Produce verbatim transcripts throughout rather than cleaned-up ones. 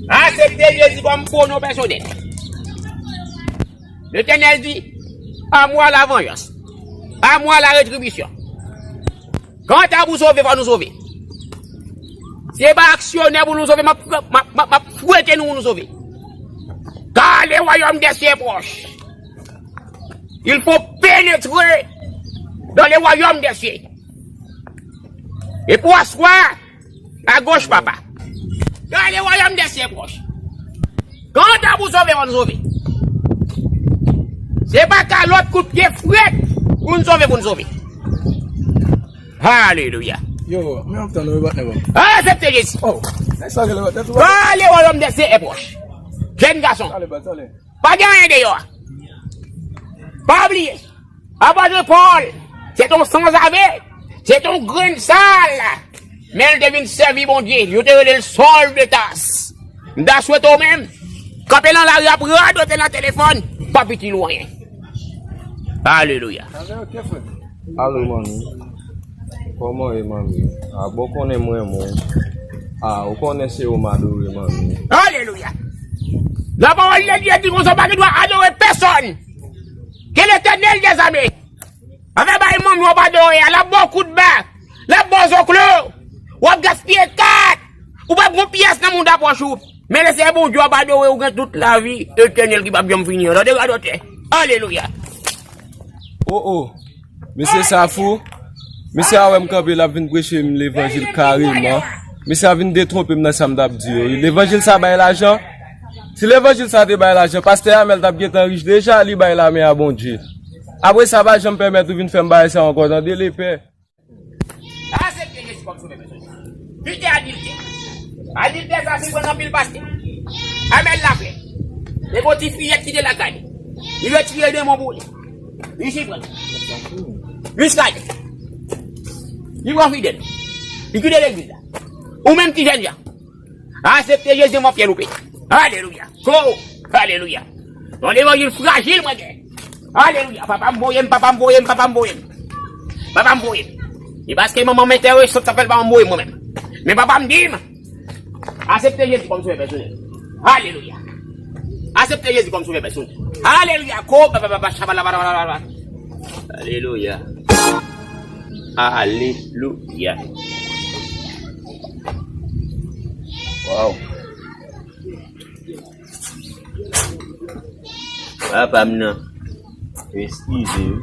Aksepte Jezi kòm pou non pèsonèl. Letènèl di, à moi la vengeance, à moi la rétribution. Kanta pou sove, fò nou sove. Se pa aksyonè pou nou sove, m ap, m ap, m ap, m ap fwete nou pou nou sove. Car le royaume des cieux est proche. Il faut pénétrer dans le royaume des cieux. Et pour asseoir à gauche, papa. Car le royaume des cieux est proche. Kanta pou sove, fò nou sove. Se pa kalòt kout pye frèt pou n sove, pou n sove. Alelouya. Yo, men ap tann ou, patnè, bon. Aksepte Jezi. Oh, nèg sa rele patnè tou. Car le royaume des cieux est proche. Jèn gason. Tale, baz, tale. Pa gen anyen deyò a. Pa bliye. Apòt Pòl, se te yon sanzave, se te yon grenn sal. Men l te vin sèvi Bondye. Yo te rele l Sòl de Tas. M ta swete w menm, kanpe nan lari ap radote nan telefòn, p ap itil ou anyen. Alelouya. Alo, manmi. Kòman w ye, manmi? A, bon, konnen mwen, mwen. A, ou konnen se ou m adore, manmi. Alelouya. Lapawòl de Dye di konsa, w pa gen dwa adore pèsòn ke Letènèl dèzame. Afè bay manmi w ap adore a, l ap ba w kout ba, l ap ba w zoklo, w ap gaspiye kat, ou p ap gon pyès nan mouda pòch ou. Men lè se Bondye w ap adore, ou gen tout lavi etènèl ki p ap janm fini an. Tande radòtè. Alelouya. Oh, oh. Mesye sa fou. Mesye a wè m kanpe, l ap vin preche m levanjil kareman. Mesye a vin detwonpe m nan sa m t ap di yo. Levanjil sa bay lajan. Si levanjil sa te bay lajan, pastè Amèl t ap gentan rich deja, li bay lamen a Bondye. Apre sa, pa janm pèmèt ou vin fè m bagay sa ankò, tande, lepè. Aksepte Jezi kòm sovè pèsonèl. Kite adiltè. Adiltè sa sispèn anpil pastè. Amèl la fè. E gon ti fiyèt ki te lakay li. Li retire demon pou li. Li siprann. Li skade. Li pran fidèl. Li kite legliz la. Ou menm ki jèn jan. Aksepte Jezi, mon pyè loupe. Alelouya. Ko. Alelouya. Yon levanjil frajil mwen gen. Alelouya. Papa m voye m, papa m voye m, papa m voye m. Papa m voye m. E paske manman m enteresan, sa fè l pa voye m mwen menm. Men papa m di m, aksepte Jezi kòm sovè pèsonèl. Alelouya. Aksepte Jezi kòm sovè pèsonèl. Alelouya. Ko, papa, papa, shabala, bala, bala, bala. Alelouya. Alelouya. Waw. Papa m nan. Eskize wi.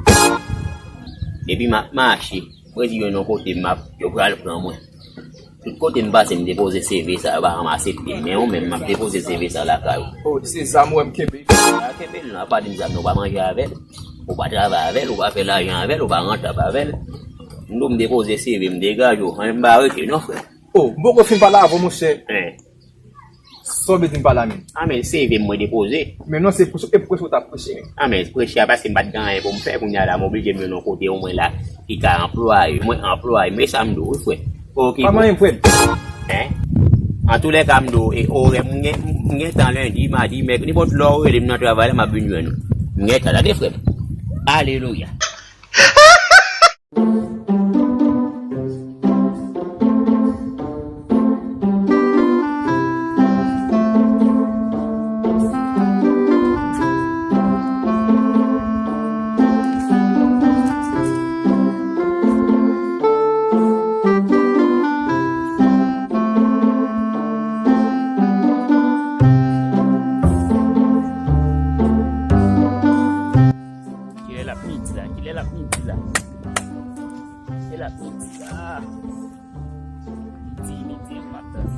Depi m ap mache, mwen di yo nan kote m ap, yo pral pran mwen. Tout kote m pase, m depoze C V sa, yo pa janm aksepte m. Men ou menm, m ap depoze C V sa lakay ou. Oh, se zam ou wè m kenbe. Pa kenbe l non, pa di m zam non, ou pa manje avè l, ou pa travay avè l, ou pa fè lajan avè l, ou pa rantab avè l. M di w m depoze C V, m degaje w, men m pa rete non, frè. Oh, m poko fin pale avè w, monchè. Hein. Sa w vle di m pa la menm? A men, C V m mwen depoze. Men non, se pou, e pou preche w t ap preche menm. A men, preche a paske m pa t gen anyen pou m fè, kounye a la, m oblije m jwenn yon kote omwen la ki ka anplwaye mwen, anplwaye m, e sa m di w wi, frè. Oke, pa bon. Manyen m, frè m. Hein? Antoulèka, m di w, e orè, m gen, m gen tan lendi, madi, mèkredi, nenpòt lè w rele m nan travay la, m ap vin jwenn ou. M gen tan, tande, frè m. Alelouya. Kilè l ap midi la? Kilè l ap midi la? Kilè l ap midi la? Midi, midi, m ap tann.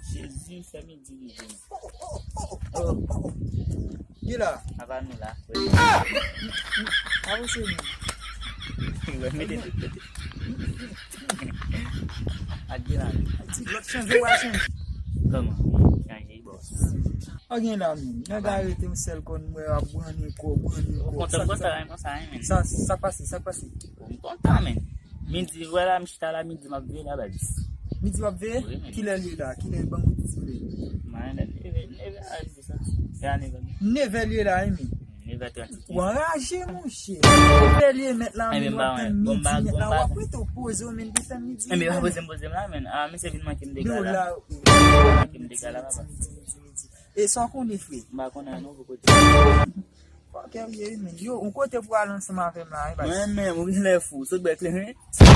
Jezi, fè midi rive. Oh, oh, oh, oh. Gila. Ava nou la, frè. Ah! Avanse nou. Mwen mete tout kote. Ak Gila. Ti lòt chanje, w a chanje. Kòman? Chanje, bòs. An gen la menm. Nèg a rete yon sèl kòn mwen ap branni kò, branni kò. Ou kontan, kontan, men konsa, men. Sa, sa pase, sa pase. M kontan, men. Midi, vwala, m chita la, midi, m ap veye la, baz. Midi, w ap veye? Wi, men. Kilè l ye la? Kilè, ban m di kilè? Mwen, neve, neve a rive soti. Se a neve. Neve l ye la, wi, men. Ou anraje, monchè. Ou pèl ye mèt la, men w ap tann midi, mèt la, w ap rete w poze w, men detann midi. Enben, pa poze m poze m la, men. Ah, misye vin manke m dega la. Manke m dega la, papa. E sa w konnen, frè? M pa konnen, non, poko di. Fòkè w ye, wi, men. Yo, yon kote pou al ansanm avè m la, wi, baz. Mwen menm, ou genlè fou. Sot bwè kleren. Mwen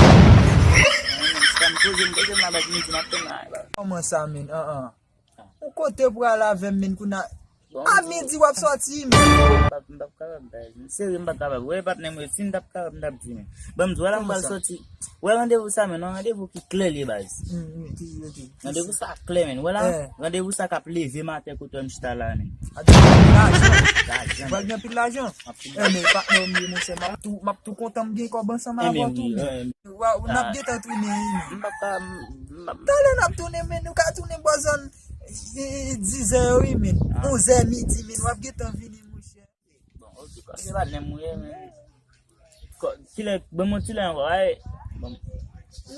menm, si pa m poze m, poze m la, baz, midi, m ap tann la, wi, baz. Kòman sa, men? An, an. Yon kote pou al avè m, men, kounye a. A midi, w ap sòti, men. M p ap, m p ap kapab, baz. M serye, m p ap kapab. Wè, patnè m, si m t ap kapab, m t ap di, men. Ban m di, wè la, m pral sòti. Wè randevou sa, men, yon randevou ki klè li ye, baz. Randevou sa klè, men. Wè la, randevou sa k ap leve maten kote m chita la, men. Lajan. Lajan. Ou pral gen anpil lajan? Anpil lajan. Enben, patnè m ye, monchè, m ap tou, m ap tou kontan m gen kòb ansanm avè w tou, men. Wa, n ap gentan tounen, wi, men. M p ap ka, m, m, m, talè n ap tounen, men, nou ka tounen bò zòn, e, e, dizè yo, wi, men. Onzè midi, men, w ap gentan vini, monchè. Bon, oke, kòm se patnè m ou ye, men. Kilè, ban m yon ti lè ankò, ay. Bon.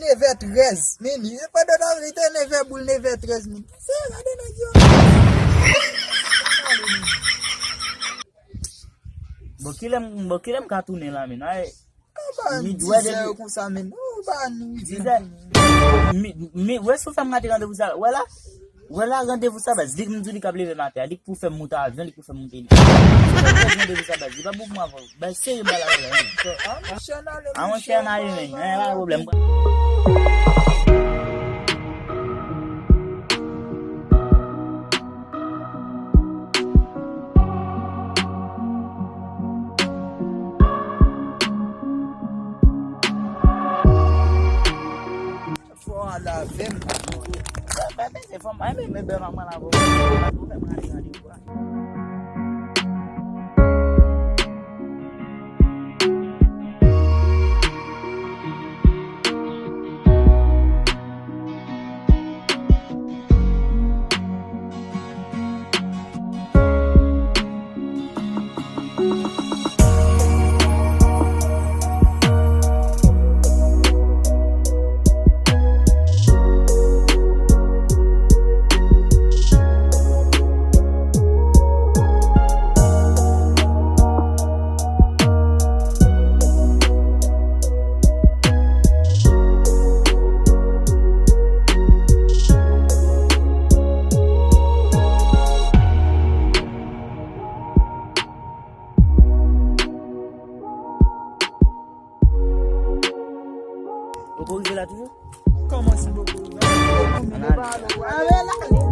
Nevè trèz, men, li, pandan n ap rete nevè boul, nevè trèz, men. Se, gade nèg yo. Bon, kilè m, bon, kilè m ka tounen la, men, ay. Ou ba n dizè yo konsa, men. Ou ba n dizè. Mi, mi, wè si w fè m rate randevou sa, wè la? Wè la randevou sa, baz. Li k m di w li k ap leve maten an. Li k pou fè m moute avyon, li k pou fè m moute elikoptè. Si w fè m pèdi randevou sa, baz, li pa bon pou mwen ankò. Baz, serye m pale avè w la, wi. A, monchè, n ale, a, monchè, n ale, men. Gen pa pwoblèm. Fò w al avè m. Fò m al avè m. Ou ko rive la toujou? Kòman si poko rive? Ann ale. Ann ale.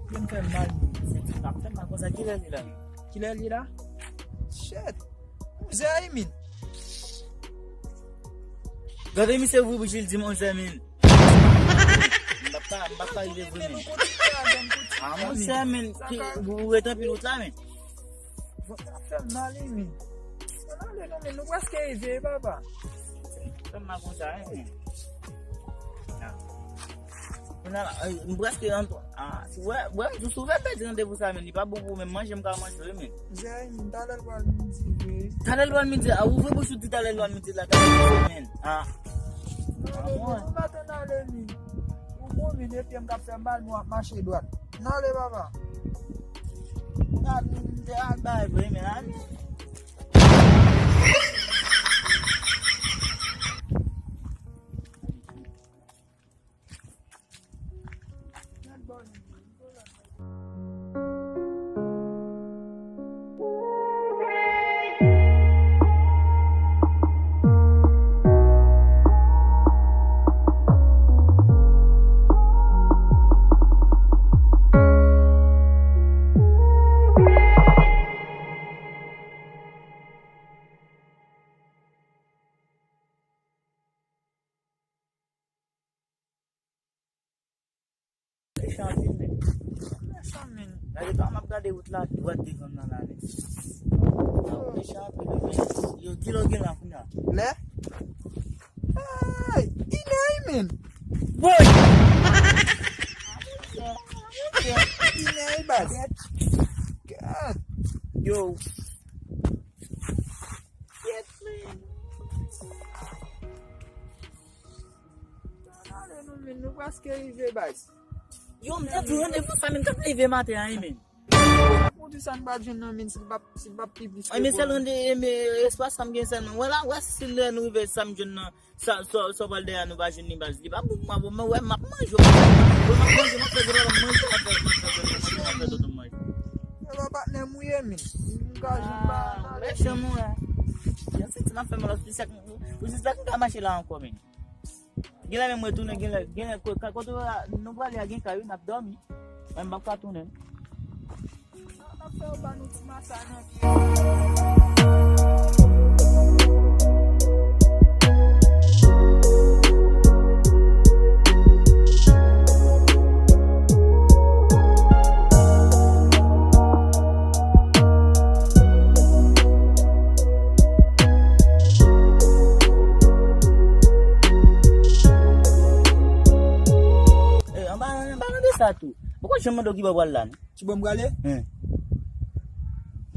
Vin fè m mal. Senti m ap fè m mal konsa. Kilè li la? Kilè li la? Shit. Onzè, wi, men. Gade misye ouvri bouch li, li di m onzè, men. M p ap ka, m p ap ka rive vre, men. A, monchè, men, ou ret anpil wout la, men. Bon, sa fè m mal, wi, men. Ann ale non, men, nou prèske rive, papa. Fè m mal konsa, wi, men. Kounye a la, ay, m prèske antre. Ah, wè, wè, m di w, si w fè pèdi randevou sa, men, li pa bon pou ou menm. Manje m ka manje w, men. Zè, talè l pral midi vre. Talè l pral midi, ah, ouvri bouch ou di talè l pral midi la, talè l pral midi, men. Ah. Non, men, nou pa tann ale, men. Ou bon, men, de pye m k ap fè mal, nou ap mache dwat. N ale, papa. Gad, m te al bay vre, men, ale. Mechan anpil, men. Mechan, men. Gade kòman m ap gade wout la dwat devan m nan la, men. Yo, ki lè w gen la kounye a? Lè? Ay, inè wi, men. Boy! Inè wi, baz. God. Yo. Kèt, men. Ann ale non, men, nou prèske rive, baz. Yo, m te di w randevou sa, men m t ap leve maten an, wi, men. Pou di sa n pa jwenn nan, men, si l p ap, si l p ap pi plis ke... Ay, men sèl rande-, men, espwa sa m gen sèlman. Wè la, wè si lè nou rive sa m jwenn nan, sa, sa, sa w pral dèyè nou pa jwenn li, baz. Li pa bon pou mwen, bon, men wè, m ap manje w. Bon, m ap manje, m ap fè grann manje, m ap fè, m ap fè grann manje, m ap fè tonton manje. Se pa patnè m ou ye, men. M ka jwenn pa... Ah, mechan, mwen. Yo, se ti m ap fè mal, ou se sèk, ou se sèk m ka mache la ankò, men. Genlè menm retounen, genlè, genlè, ko-, ka-, kote nou prale a gen kay wi, n ap dòmi. Mwen m p ap ka tounen. N ap fè yo ba nou ti masaj nan pye. Eh, anba, anba nan de sa tou. Poko janm mande w ki bò pral la, non? Ki bò m prale? Hen.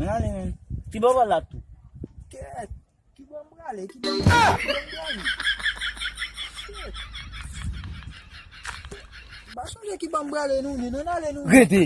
Ann ale, men. Ki bò pral la tou? Kèt. Ki bò m prale? Ki bò m prale? Ki bò m prale? Shit. M pa sonje ki bò m prale, non, men ann ale, non. Rete.